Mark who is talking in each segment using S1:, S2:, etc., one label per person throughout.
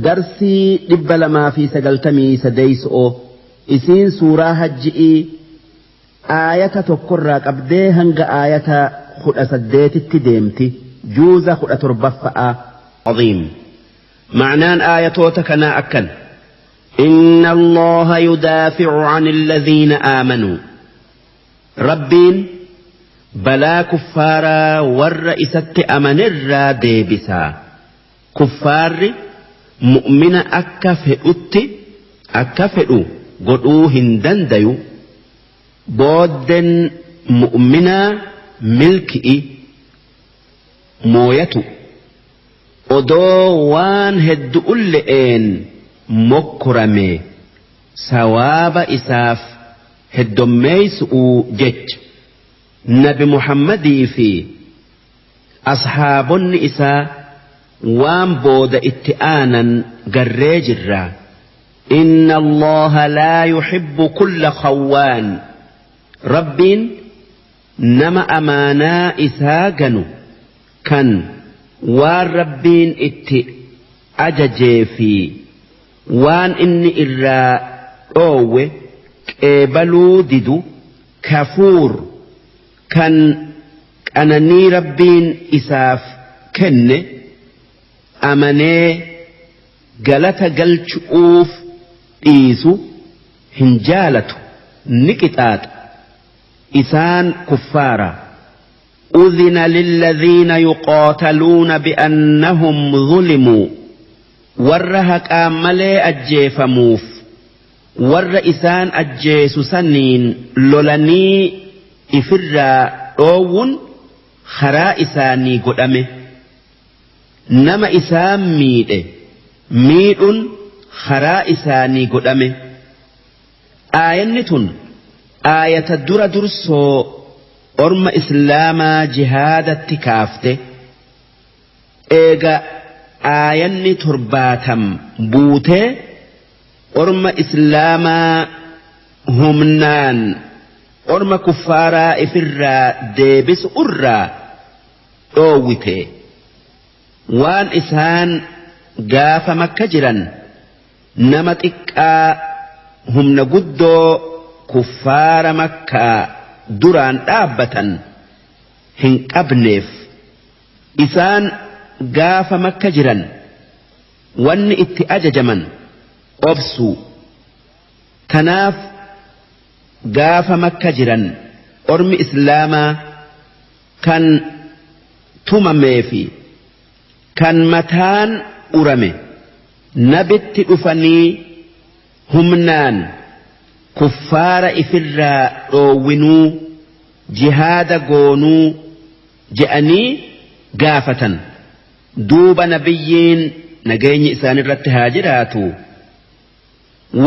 S1: Darsii 293 isiin suuraa hajji'ii aayata tokkorraa qabdee hanga aayata 18tti deemti juuza 17ffa'a. عظيم معنان آياتوتا كنا أكن إن الله يدافع عن الذين آمنوا ربين balaa kuffaaraa warra isatti amanirraa deebisaa kuffaarri mu'mina akka fedhutti akka fedhu godhuu hin dandayu boodden mu'minaa milki'i mooyatu odoo waan heddu'ulle'een mokkorame sawaaba isaaf heddommeeysu'uu jecha nabi muhammadii fi ashaabonni isaa waan booda itti aanan garree jirra inna allaha laa yuhibbu kulla khawwaan rabbiin nama amaanaa isaa ganu kan waan rabbiin itti ajajee fi waan inni irraa dhoowwe qeebaluu didu kafuur kan qananii rabbiin isaaf kenne amanee galata galchu'uuf dhiisu hin jaalatu ni qixaaxa isaan kuffaara أذن للذين يقاتلون بأنهم ظلموا warra haqaan malee ajjeefamuuf warra isaan ajjeesu saniin lolanii ifirraa dhoowwun karaa isaanii godhame nama isaan miidhe miidhun karaa isaanii godhame aayanni tun aayata dura dursoo orma islaamaa jihaadatti kaafte eega aayanni 70 buutee orma islaamaa humnaan orma kuffaaraa ifirraa deebisu irraa dhoowwite waan isaan gaafa makka jiran nama xiqqaa humna guddoo kuffaara makkaa duraan dhaabbatan hin qabneef isaan gaafa makka jiran wanni itti ajajaman obsuu tanaaf gaafa makka jiran ormi islaamaa kan tumamee fi kan mataan urame nabitti dhufanii humnaan kuffaara ifirraa dhoowwinuu jihaada goonuu je'anii gaafatan duuba nabiyyiin nageenyi isaanirratti haa jiraatu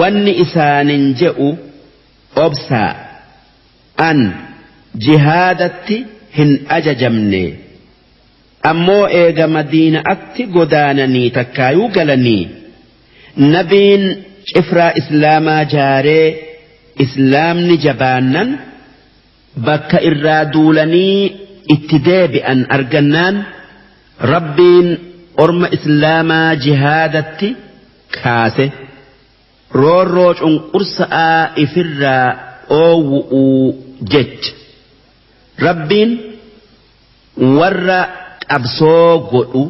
S1: wanni isaanin je'u obsaa an jihaadatti hin ajajamne ammoo eega madiina'atti godaananii takkaayuu galanii nabiin cifraa islaamaa jaaree islaamni jabaannan bakka irraa duulanii itti deebi'an argannaan rabbiin orma islaamaa jihaadatti kaase roorroo cunqursa'aa ifirraa dhoowwu'uu jecha rabbiin warra qabsoo godhu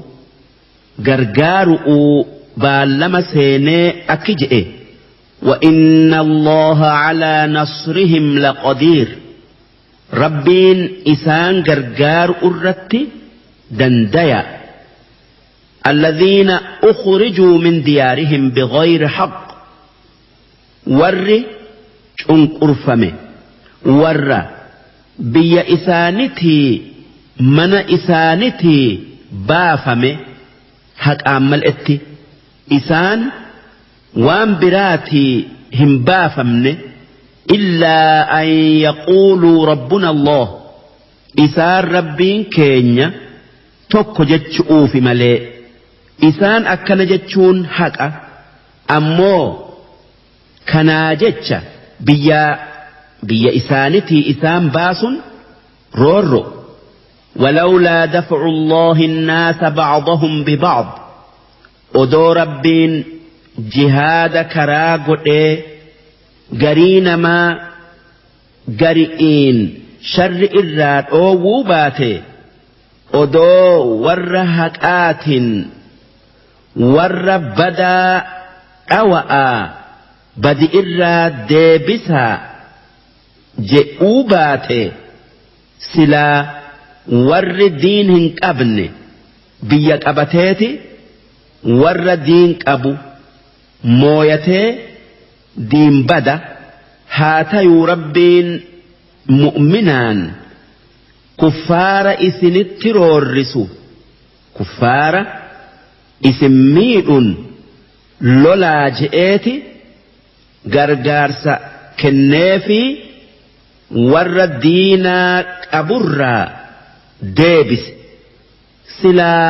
S1: gargaaru'uu baallama seenee akki je'e وإن الله على نصرهم لقدير ربين إسان غرغار أرت دنديا الذين أخرجوا من ديارهم بغير حق ور cunqurfame warra biyya isaanitii mana isaanitii baafame haqaan mal'etti isaan waan biraatii hin baafamne illaa an yaquuluu rabbuna Allah isaan rabbiin keenya tokko jechu'uufi malee isaan akkana jechuun haqa ammoo kanaa jecha biyya biyya isaanitii isaan baasun roorro ولولا دفع الله الناس بعضهم ببعض Odoo Rabbiin jihaada karaa godhee garii namaa gari'iin sharri irraa dhoowwuu baate, odoo warra haqaatiin warra badaa dhawa'aa badi irraa deebisaa je'uu baate, silaa warri diin hin qabne biyya qabateeti warra diin qabu mooyatee diin bada. Haa tayuu Rabbiin mu'minaan kuffaara isinitti roorrisu, kuffaara isin miidhun lolaa je'eeti gargaarsa kenneefii warra diinaa qaburraa deebise. Silaa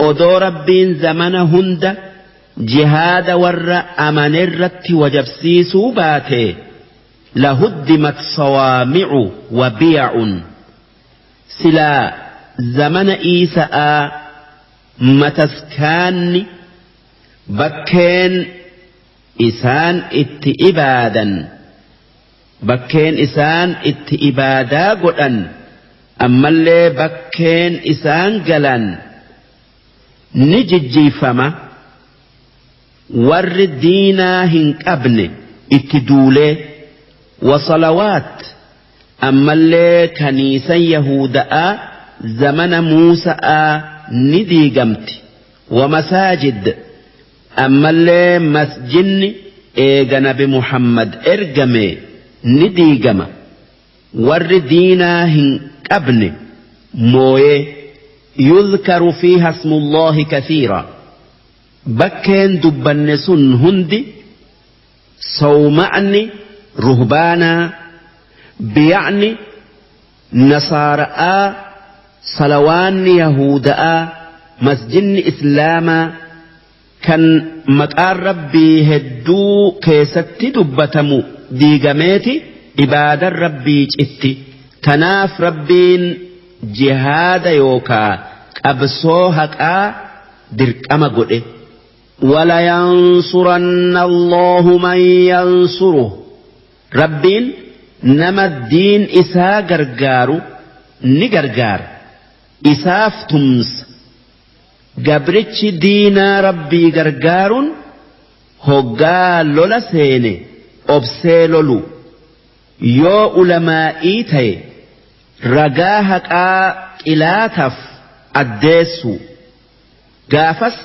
S1: odoo Rabbiin zamana hunda jihaada warra amanerratti wajabsiisuu baate, lahuddimat sawaami'u wa biya'un, silaa zamana Iisa'aa mataskaanni bakkeen isaan itti ibaadan, bakkeen isaan itti ibaadaa godhan, ammallee bakkeen isaan galan ni jijjiifama, warri diinaa hin qabne itti duulee. Wasalawaat, ammallee kaniisan Yahuuda'aa zamana Muusa'aa ni diigamti. Wamasaajid, ammallee masjinni eega Nabi Muhammad ergame ni diigama, warri diinaa hin qabne mooyee. Yudhkaru fiiha ismullaahi kathiira, bakkeen dubbanne sun hundi, sawma'ni ruhbaanaa, biya'ni nasaara'aa, salawaanni Yahuuda'aa, masjinni Islaamaa kan maqaan Rabbii hedduu keessatti dubbatamu diigameeti ibaadan Rabbii citti. Tanaaf Rabbiin jihaada yookaa qabsoo haqaa dirqama godhe. Walayansuranna Allahu man yansuruh, Rabbiin nama diin isaa gargaaru ni gargaara, isaaf tumsa. Gabrichi diinaa Rabbii gargaaruun hoggaa lola seene obsee lolu, yoo ulamaa'ii ta'e ragaa haqaa xilaataaf addeessu. Gaafas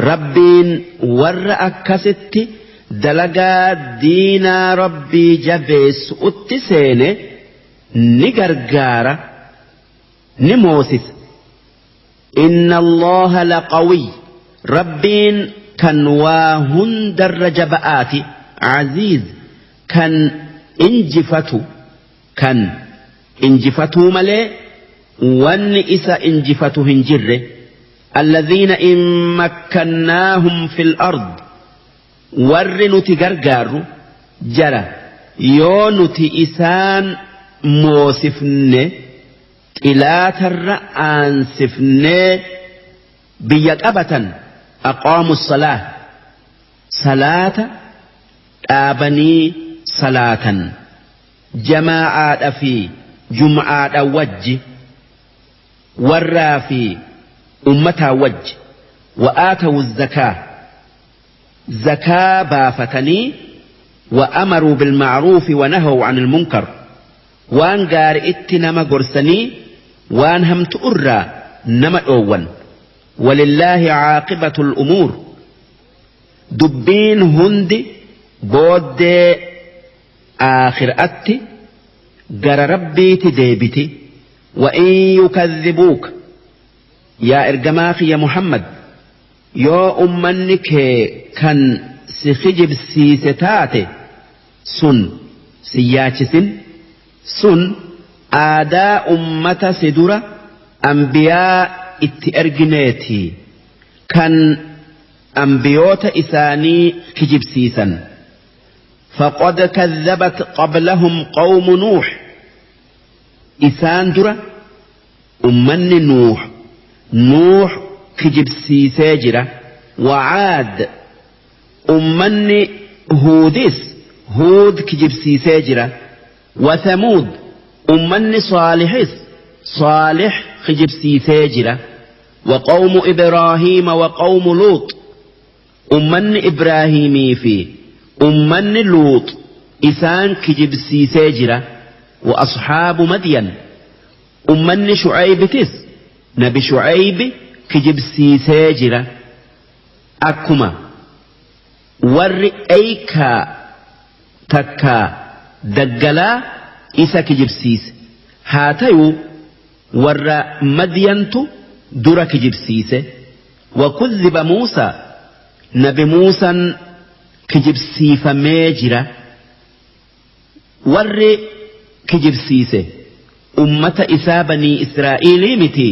S1: Rabbiin warra akkasitti dalagaa diinaa Rabbii jabeessu'utti seene ni gargaara, ni moosisa. Inna Allaha laqawiy, Rabbiin kan waa hundarra jaba'aati, aziiz, kan injifatu, kan injifatuu malee wanni isa injifatu hin jirre. Alladhiina in makkannaahum fil ard, warri nuti gargaarru jara yoo nuti isaan moosifne, xilaatarra aansifnee biyya qabatan, aqaamu salaah, salaata dhaabanii salaatan, jamaa'aadha fi jum'aadha wajji, warraa fi ummataa wajji, wa'aatawu zakaa, zakaa baafatanii, wa'amaruu bilma'ruufi wanahaw anil munkar, waan gaari'itti nama gorsanii waan hamtu irraa nama dhoowwan. Walillaahi caaqibatul umuur, dubbiin hundi booddee aakhiraatti gara Rabbiiti deebiti. Wa in yukadhibuuka, yaa ergamaa kiyya Muhammad, yoo ummanni kee kan si kijibsiise taate, sun si yaachisin, sun aadaa ummata si dura anbiyaa itti ergineeti kan anbiyoota isaanii kijibsiisan. Faqad kadhabat qablahum qawmu Nuux, isaan dura ummanni Nuux Nuux kijibsiisee jira. Wacaad, ummanni Huudis Huud kijibsiisee jira. Wathamuud, ummanni Saalixis Saalix kijibsiisee jira. Waqawmu Ibraahiima waqawmu Luux, ummanni Ibraahiimii fi ummanni Luux isaan kijibsiisee jira. Wa asxaabu Madyan, ummanni Shucaybitis nabi Shucaybi kijibsiisee jira. Akkuma warri Eykaa takkaa daggalaa isa kijibsiise, haa tayuu warra Madyantu dura kijibsiise. Wakudhiba Muusaa, nabi Muusan kijibsiifamee jira. Warri kijibsiise ummata isaa banii Israa'iilii miti,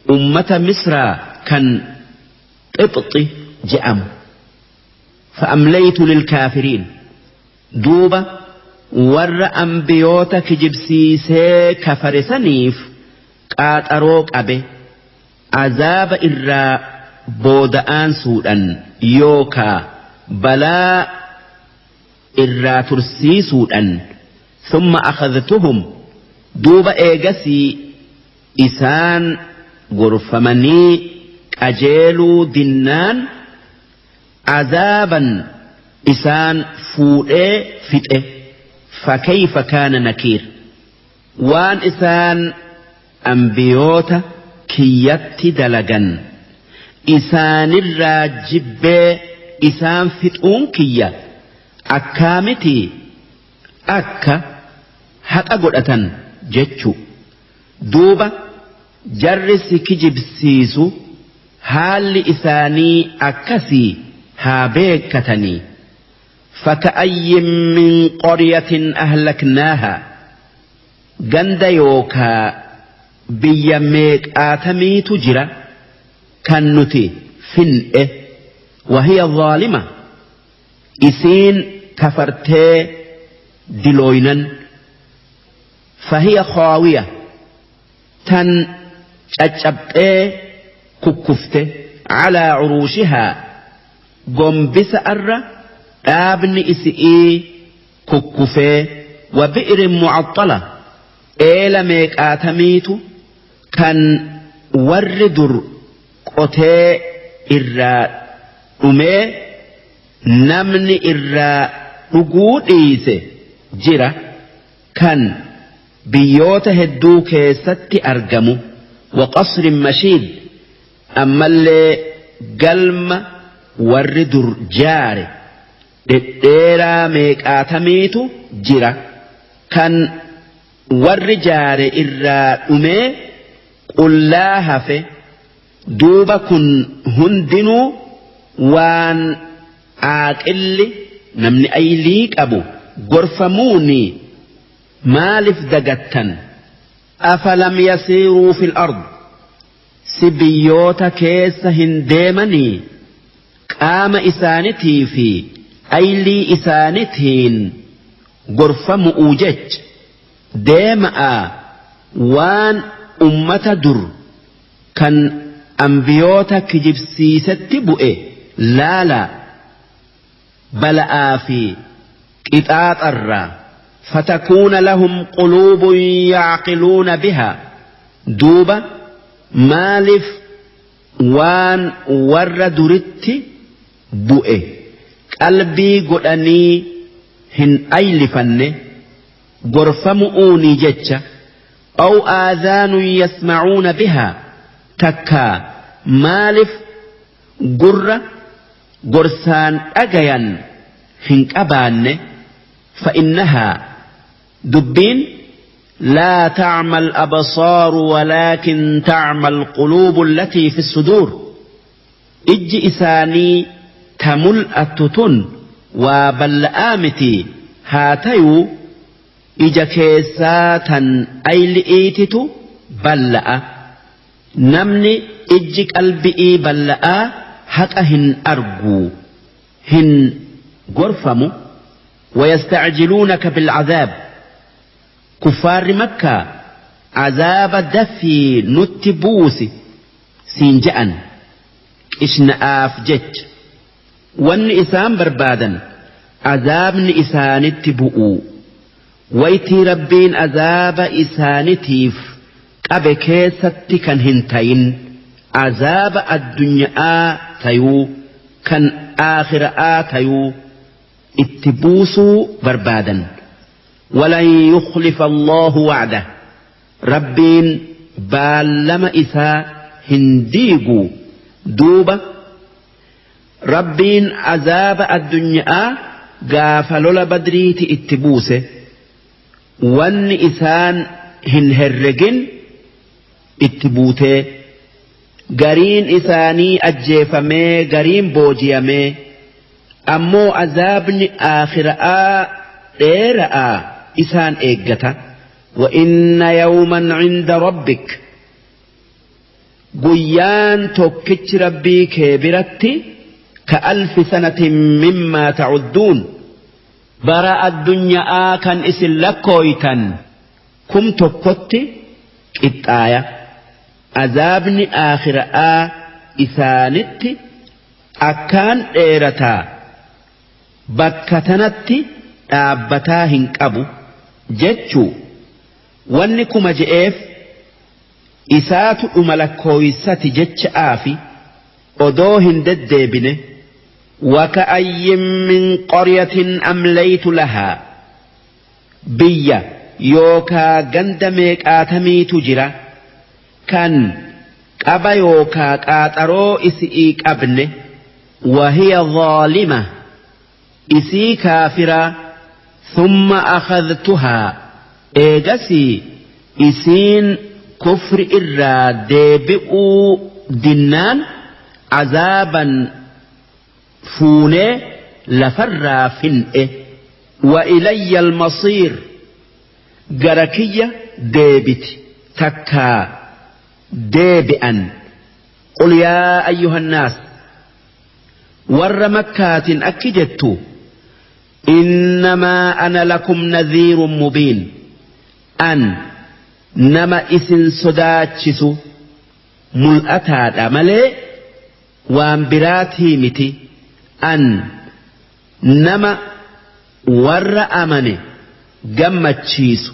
S1: ummata Misraa kan Qibxi je'amu. Fa'amlaytu lilkaafiriin, duuba warra ambiyoota kijibsiisee kafare saniif qaaxaroo qabe, azaaba irraa booda'aansuudhan yookaa balaa irraa tursiisuudhan. Thumma akhadhtuhum, duuba eegasii isaan gorfamanii qajeeluu dinnaan azaaban isaan fuudhee fixe. Fakayfa kaana nakiir, waan isaan ambiyoota kiyyatti dalagan isaanirraa jibbee isaan fixuun kiyya akkaamiti akka haqa godhatan jechu. Duuba jarri si kijibsiisu haalli isaanii akkasii haa beekkatanii. Faka'ayyin min qaryatin ahlaknaaha, ganda yookaa biyya meeqaatamiitu jira kan nuti fin'e, wahiya zaalima, isiin kafartee dilooynan, fahiya khaawiya, tan caccabxee kukkufte, calaa curuushihaa, gombisa arra dhaabni isi'ii kukkufee, wa bi'rin mucaxxala, eela meeqaatamiitu kan warri dur qotee irraa dhumee namni irraa dhuguu dhiise jira, kan biyyoota hedduu keessatti argamu. Wa qasrin mashiid, ammallee galma warri dur jaare dhedheeraa meeqaatamiitu jira kan warri jaare irraa dhumee qullaa hafe. Duuba kun hundinuu waan aaqilli namni aylii qabu gorfamuuni maalif dagattan? Afalam yasiiruu fil ard, si biyyoota keessa hin deemanii qaama isaanitii fi aylii isaanitiin gorfamu'uu jecha deema'a, waan ummata dur kan ambiyoota kijibsiisetti bu'e laalaa, bala'aa fi qixaaxarraa. Fatakuuna lahum quluubun yacqiluuna bihaa, duuba maalif waan warra duritti bu'e qalbii godhanii hin aylifanne gorfamu'uunii jecha? Aw aadhaanun yasma'uuna bihaa, takkaa maalif gurra gorsaan dhagayan hin qabaanne? Fa'innahaa, dubbiin, laa ta'ma al-absaaru walaakin ta'ma al-quluubu allatii fi suduur, ijji isaanii ta mul'attu tun waa balla'aa miti, haa tayuu ija keessaa tan ayli'iititu balla'a. Namni ijji qalbi'ii balla'aa haqa hin argu, hin gorfamu. Wayastacjiluunaka bilcazaab, kuffaarri Makkaa azaaba dafii nutti buusi siin je'an. qishna'aaf jecha. Wanni isaan barbaadan azaabni isaanitti bu'uu, waytii Rabbiin azaaba isaanitiif qabe keessatti kan hin tayin, azaaba addunyaa tayuu kan aakhira'aa tayuu itti buusuu barbaadan. Walan yukhlifa Allahu wa'dah, Rabbiin baallama isaa hin diigu. Duuba Rabbiin azaaba addunyaa gaafa lola Badriiti itti buuse, wanni isaan hin herregin itti buutee, gariin isaanii ajjeefamee, gariin boojiyamee. Ammoo azaabni aakhira'aa dheera'aa isaan eeggata. وإن يوما عند ربك, guyyaan tokkichi Rabbii kee biratti, كألف سنة مما تعدون, bara addunyaa kan isin lakkooytan 1000tti qixxaaya. Azaabni aakhira'aa isaanitti akkaan dheerataa, bakka tanatti dhaabbataa hin qabu jechuu. Wanni 1000 je'eef isaatu dhuma lakkooysati jecha'aafi odoo hin deddeebine. وكأي من قرية أمليت لها, biyya yookaa ganda meeqaatamiitu jira kan qaba yookaa qaaxaroo isi'ii qabne, وهي ظالمة, isii kaafiraa, ثم أخذتها, eegasii isiin kufri irraa deebi'uu dinnaan azaaban fuunee lafarraa fin'e. وإلي المصير, gara kiyya deebiti takkaa deebi'an. قل يا أيها الناس, warra Makkaatin akki jettu, إنما أنا لكم نذير مبين, an nama isin sodaachisu mul'ataadha malee waan biraatii miti. An nama warra amane gammachiisu.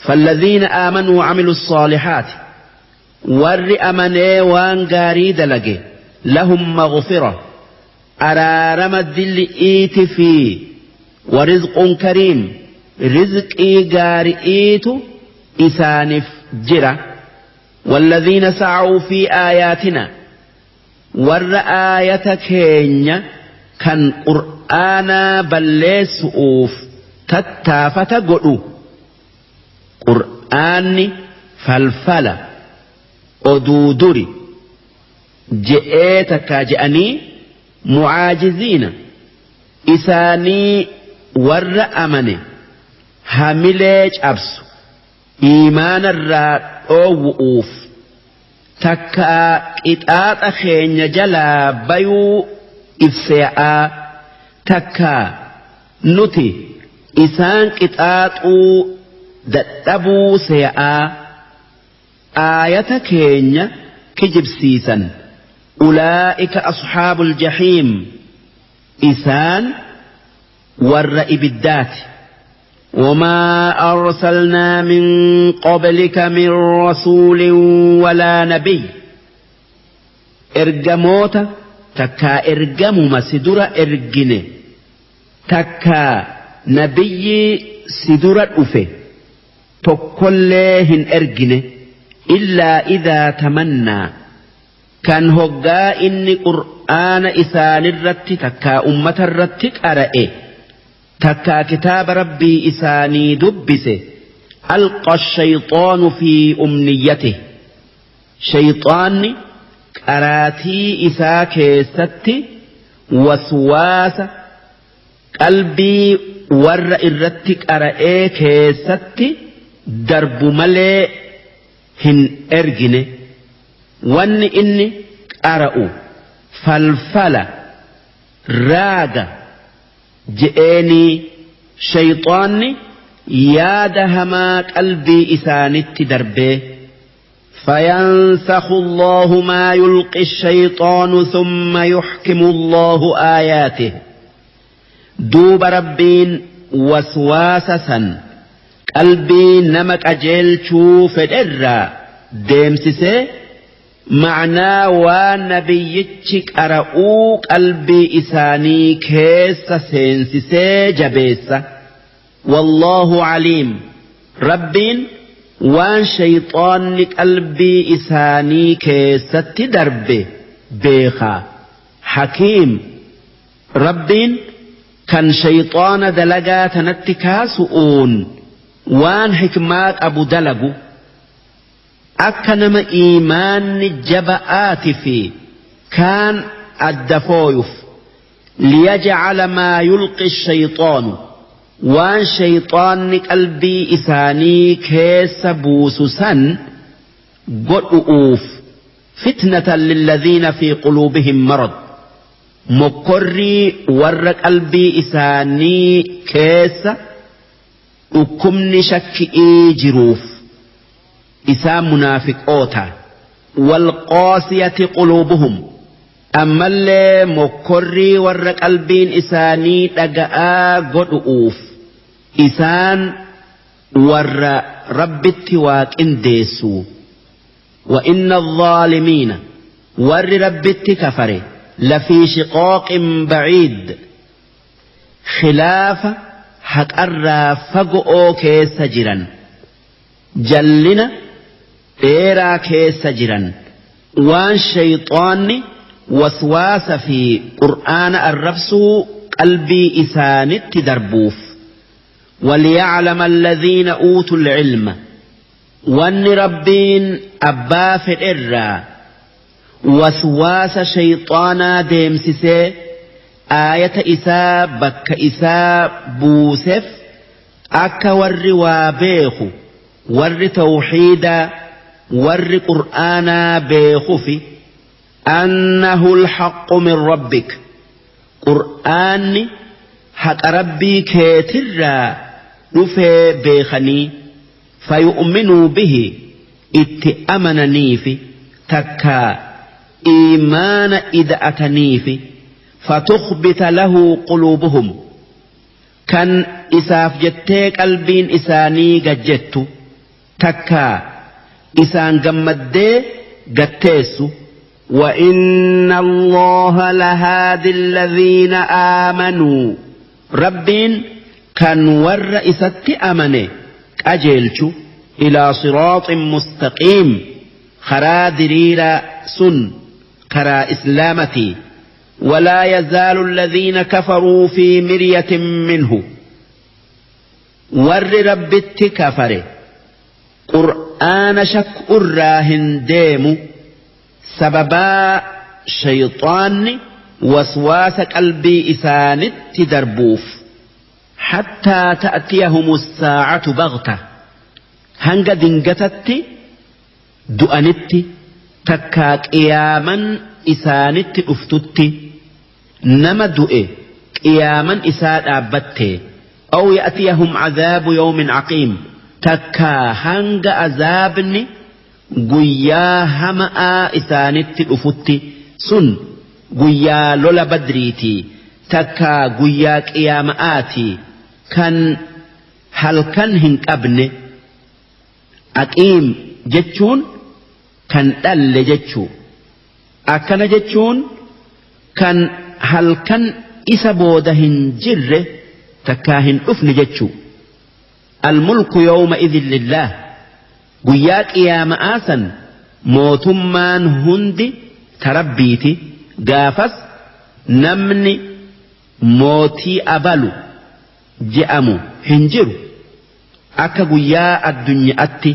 S1: فالذين آمنوا وعملوا الصالحات, warri amanee waan gaarii dalage, لهم مغفرة, araarama dilli'iiti fi, ورزق كريم, rizqii gaari'iitu isaaniif jira. والذين سعوا في آياتنا, warra aayata keenya kan Qur'aanaa balleessu'uuf tattaafata godhu, Qur'aanni falfala, oduu duri je'ee takkaa je'anii, معاجزين, isaanii warra amane hamilee cabsu, iimaanarraa dhoowwu'uuf takkaa qixaaxa keenya jalaa bayuu ibsee'aa, takkaa nuti isaan qixaaxuu dadhabuu see'aa aayata keenya kijibsiisan, أولئك أصحاب الجحيم, isaan warra ibiddaati. وما أرسلنا من قبلك من رسول ولا نبي, ergamoota takkaa ergamuma si dura ergine takkaa nabiyyi si dura dhufe tokkollee hin ergine, إلا إذا تمنى, kan hoggaa inni Qur'aana isaanirratti takkaa ummata irratti qara'e takkaa kitaaba Rabbii isaanii dubbise, ألقى الشيطان في أمنيته, shayxaanni qaraatii isaa keessatti waswaasa qalbii warra irratti qara'ee keessatti darbu malee hin ergine. Wanni inni qara'u falfala, raaga je'eenii shayxaanni yaada hamaa qalbii isaanitti darbee. فينسخ الله ما يلقي الشيطان ثم يحكم الله آياته دوب ربين وسواسسا قلبي نمك أجل شوف الإرى ديمسسي معنى ونبيتك أرؤو قلبي إساني كيس سينسسي جبيس والله عليم ربين وان شيطان قلبي إساني كيست دربي بيخا حكيم ربين كان شيطان دلقا تنتكاسؤون وان حكمات أبو دلقو أكنم إيمان جبآت في كان الدفويف ليجعل ما يلقي الشيطان وان شيطان قلبي إساني كيس بوسسا قد فتنة للذين في قلوبهم مرض مقري ور قلبي إساني كيس أكمن شك جروف إسام منافق أوتا والقاسية قلوبهم أما اللي مقري ور قلبين إساني تقاء قد إسان ور رب التواك انديسو وإن الظالمين ور رب التكفر لفي شقاق بعيد خلاف حق الرافقو كيس جرا جلنا إيرا كيس جرا وان شيطان وسواس في قرآن الرفس قلبي إسانت دربوف وليعلم الذين أوتوا العلم وان ربين أبا في الإرى وسواس شيطانا ديمسسي آية إساء بك إساء بوسف أكا ور وابيخ ور توحيدا ور قرآنا بيخفي أنه الحق من ربك قرآن حق ربي كيترا رفي بيخني فيؤمنوا به اتأمنني في تكا إيمان إذا أتني في فتخبت له قلوبهم كان إساف جتيك قلبين إساني قجتو تكا إسان قمدي قتيسو وإن الله لهادي الذين آمنوا ربين كان ور إسات أمني أجلتو إلى صراط مستقيم خرا دريرا سن خرا إسلامتي ولا يزال الذين كفروا في مرية منه ور ربت كفر قرآن شك أراهن ديم سببا شيطان وسواس قلبي إسانت دربوف حتى تأتيهم الساعة بغتة هنگ دنگتت دؤنت تكا قياما إسانت أفتت نما دؤ قياما إسان أبت أو يأتيهم عذاب يوم عقيم تكا هنگ عذابني guyyaa hamaa isaanitti dhufutti sun guyyaa lola badriiti takka guyyaa qiyaama'aati kan halkan hin qabne aqiim jechuun kan dhalle jechuu akkana jechuun kan halkan isa booda hin jirre takkaa hin dhufne jechuu almulku yawma idhin lillaah guyyaa qiyaama'aa san mootummaan hundi tarabbiiti gaafas namni mootii abalu je'amu hin jiru akka guyyaa addunyaatti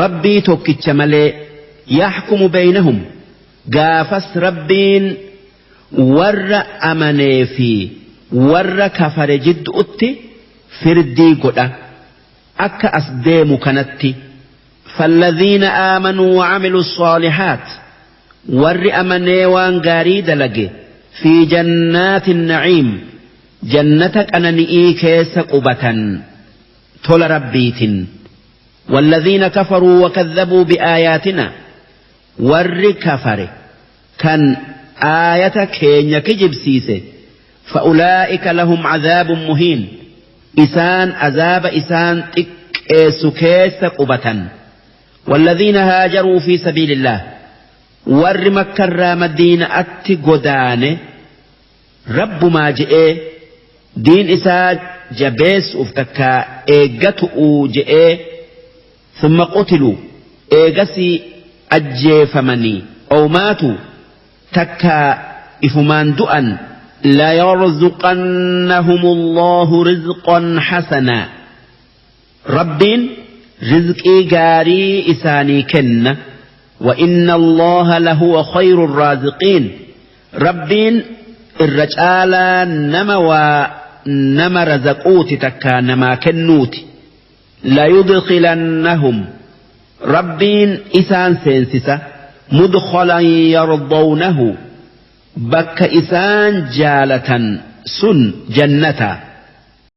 S1: rabbii tokkicha malee yaxkumu baynahum gaafas rabbiin warra amanee fi warra kafare jidduutti firdii godha akka as deemu kanatti. فالذين آمنوا وعملوا الصالحات ور أمني وان غاري دلقي في جنات النعيم جنتك أنني كيس قبة تول ربيت والذين كفروا وكذبوا بآياتنا ور كفر كان آية كين كجب سيسه فأولئك لهم عذاب مهين إسان عذاب إسان تك سكيس قبة. والذين هاجروا في سبيل الله ور مكة مدينة أت قدان رب ما جئ دين إسا جبيس أفتكا إيقتؤ جئ ثم قتلوا إيقسي أجيفمني أو ماتوا تكا إفمان دؤا لا يرزقنهم الله رزقا حسنا رب رزقي غاري إساني كن وإن الله لهو خير الرازقين رب الرجال نما ونما رزقوت تكا نما كنوت لا يدخلنهم رب إسان سينسسة مدخلا يرضونه بك إسان جالة سن جنة.